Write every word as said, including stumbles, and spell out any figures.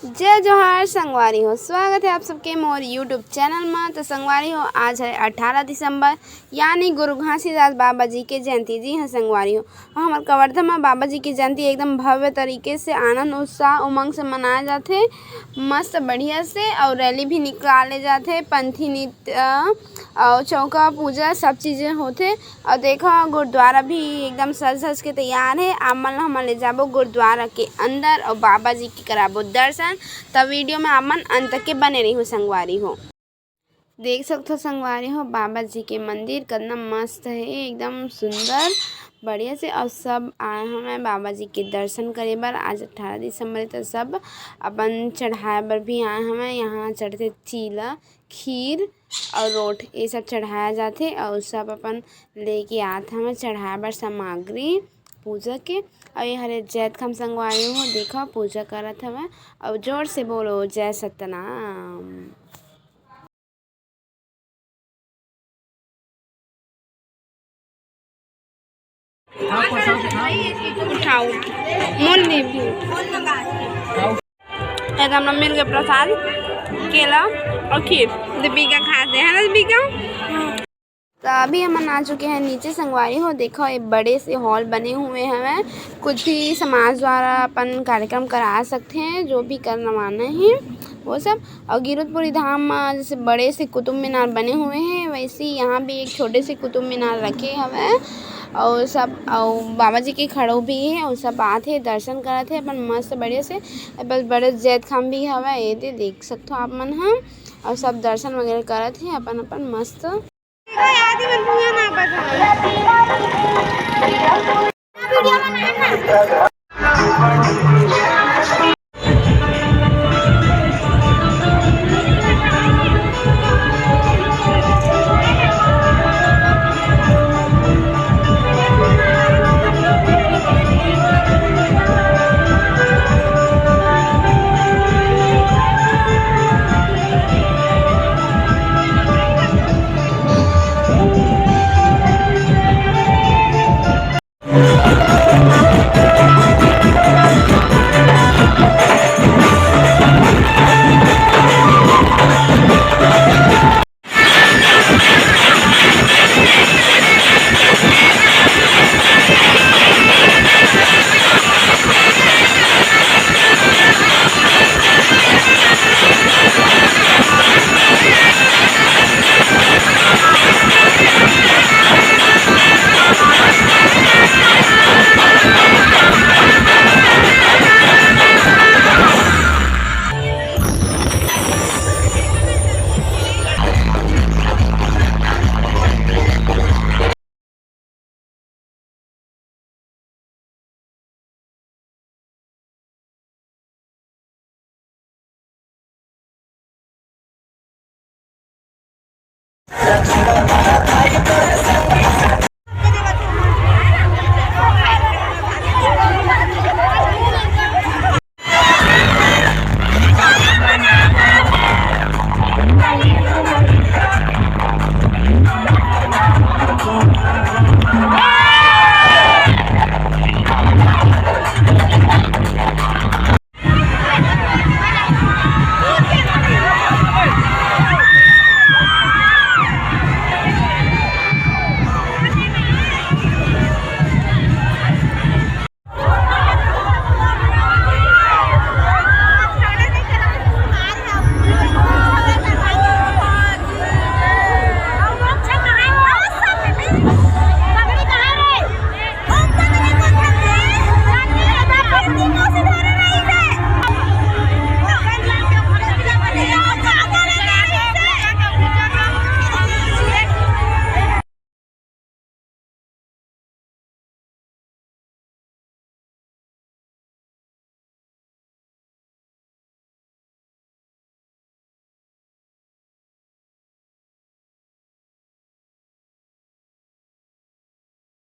जय जोहार संगवारी हो, स्वागत है आप सबके मोर YouTube चैनल में। तो संगवारी हो, आज है अठारह दिसंबर, यानी गुरु घासीदास बाबा जी के जयंती। जी हाँ संगवारी हो, और हमारे कवर्धा में बाबा जी की जयंती एकदम भव्य तरीके से, आनंद उत्साह उमंग से मनाया जाते, मस्त बढ़िया से। और रैली भी निकाले जाते, पंथी नृत्य और चौका पूजा, सब चीज़ें होते। और देखो, गुरुद्वारा भी एकदम सज धज के तैयार है। आप मन ला हमन ले जाबो गुरुद्वारा के अंदर और बाबा जी के कराबो दर्शन। तब वीडियो में आप मन अंत के बने रही हो संगवारी हो। देख सकथो संगवारी हो, बाबा जी के मंदिर कितना मस्त है, एकदम सुंदर, बढ़िया से। और सब आए हमें बाबा जी के दर्शन करे बर। आज अठारह दिसंबर है, तो सब अपन चढ़ाए बर भी आए हमें। यहाँ चढ़ते चीला, खीर और रोट, ये सब चढ़ाया जाथे और सब अपन लेके आत हवं चढ़ाए बर सामग्री पूजा के। और ये हरे जैतखाम संगवारी हो, देखो पूजा करत हवं। और जोर से बोलो, जय सतनाम। उठाओ, मोल नहीं भी। एकदम मिल गए प्रसाद, केला और खीर। दीपिका खा दे, है ना दीपिका? तो अभी हमन आ चुके हैं नीचे संगवारी हो। देखो, एक बड़े से हॉल बने हुए हवय, कुछ भी समाज द्वारा अपन कार्यक्रम करा सकते हैं, जो भी करवाना है वो सब। और गिरौदपुरी धाम में जैसे बड़े से कुतुब मीनार बने हुए हैं, वैसे ही यहाँ भी एक छोटे से कुतुब मीनार रखे हवय। और सब, और बाबा जी के खड़ो भी है, और सब आत है, दर्शन करत है अपन मस्त बढ़िया से। बस बड़े जैतखाम भी हवय, ये दे देख सकते हो आप मन ह। और सब दर्शन वगैरह करत है अपन अपन मस्त।